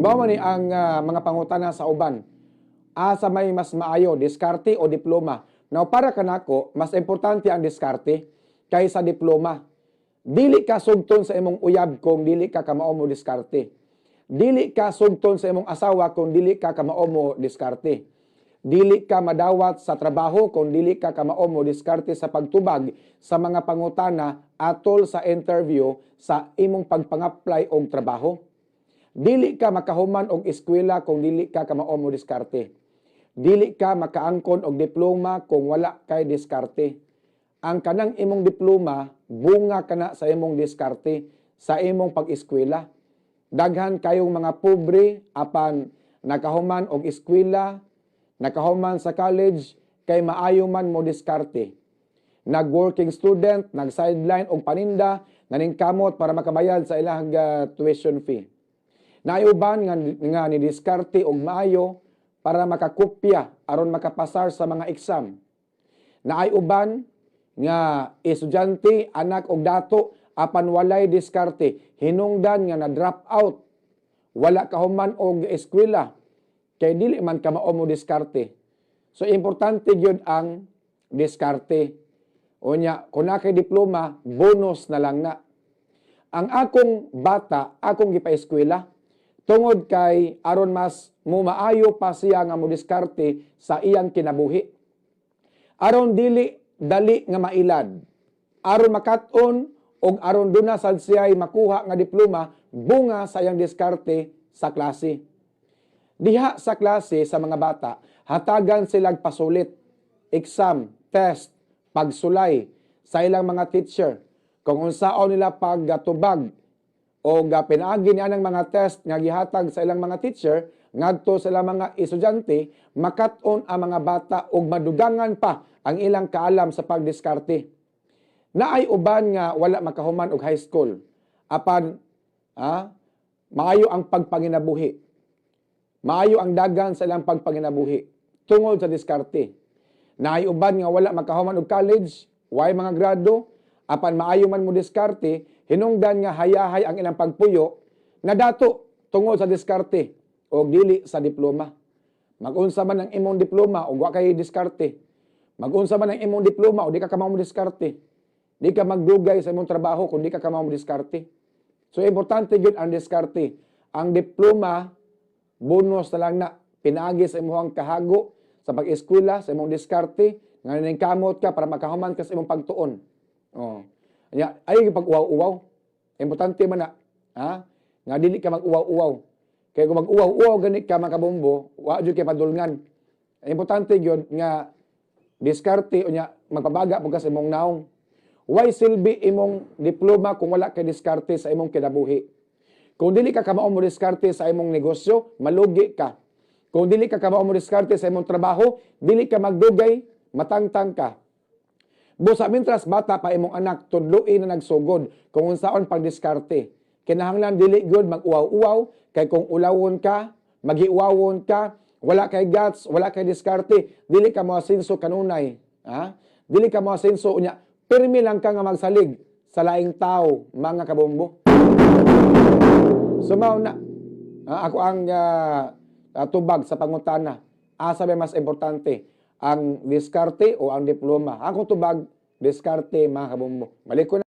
Mao man ni ang mga pangutana sa uban. Asa may mas maayo, diskarte o diploma? Now, para kanako, mas importante ang diskarte kaysa diploma. Dili ka sugton sa imong uyab kung dili ka kamao mo diskarte. Dili ka sugton sa imong asawa kung dili ka kamao mo diskarte. Dili ka madawat sa trabaho kung dili ka kamao mo diskarte sa pagtubag sa mga pangutana atol sa interview sa imong pagpang-apply og trabaho. Dili ka makahuman og eskwela kung dili ka kamao mo diskarte. Dili ka makaangkon og diploma kung wala kay diskarte. Ang kanang imong diploma, bunga kana sa imong diskarte sa imong pag-eskwela. Daghan kayong mga pobre apan nakahuman og eskwela, nakahuman sa college kay maayo man mo diskarte. Nag-working student, nag-sideline og paninda, naningkamot para makabayad sa ilang tuition fee. Naay uban nga ni diskarte og maayo para makakopya aron makapasar sa mga exam. Naay uban nga estudyante, anak og dato, apan walay diskarte, hinungdan nga na drop out, wala kahuman og eskwela kay dili man kamao mo diskarte. So importante gyud ang diskarte. Unya, kung naa kay diploma, bonus na lang na. Ang akong bata, akong gipa-eskwela tungod kay aron mas mumaayo pa siya nga mo diskarte sa iyang kinabuhi. Aron dili dali nga mailad. Aron makat-on og aron duna sad siya'y makuha nga diploma bunga sa iyang diskarte sa klase. Diha sa klase sa mga bata, hatagan silag pasulit, exam, test, pagsulay sa ilang mga teacher. Kung unsaon nila paggatubag o pinaagi niya ng mga test nga gihatag sa ilang mga teacher ngadto sa ilang mga estudyante, makat-on ang mga bata ug madugangan pa ang ilang kaalam sa pagdiskarte. Naay uban nga wala makahuman og high school apan maayo ang pagpanginabuhi. Maayo ang dagan sa ilang pagpanginabuhi tungod sa diskarte. Naay uban nga wala makahuman og college, way mga grado, apan maayo man mo diskarte, hinungdan nga hayahay ang ilang pagpuyo, nadato tungod sa diskarte o dili sa diploma. Magunsa man ang imong diploma o wa kay diskarte. Magunsa man ang imong diploma o di ka kamao mo diskarte. Di ka magdugay sa imong trabaho kung di ka kamao mo diskarte. So importante gyud ang diskarte. Ang diploma, bonus na lang na, pinaagi sa imong kahago sa pag-eskwela, sa imong diskarte, nga naningkamot ka para makahuman ka sa imong pagtuon. Oh. Nya, ay pag-uwaw-uwaw. Importante man na, ha? Nga dili ka mag-uwaw-uwaw. Kaya kung mag-uwaw-uwaw gani ka, mga kabombo, wa jud kay padulngan. Importante gyud nga diskarte, unya magpabaga pud ka sa imong naong. Way silbi imong diploma kung wala kay diskarte sa imong kinabuhi. Kung dili ka kamao mo diskarte sa imong negosyo, malugi ka. Kung dili ka kamao mo diskarte sa imong trabaho, dili ka magdugay, matangtang ka. Busa mintras bata pa imong anak, tudloi na nagsugod kung unsaon pagdiskarte. Kinahanglan dili gyud mag-uwaw-uwaw kay kung ulawon ka, magiuwawon ka, wala kay guts, wala kay diskarte, dili ka moasenso kanunay, ha? Dili ka moasenso, unya pirmi lang ka nga magsalig sa laing tao, mga kabombo. So mao na ako ang tubag sa pangutana. Asa ba mas importante, ang diskarte o ang diploma? Akong tubag, diskarte, mga kabombo. Balik ko na.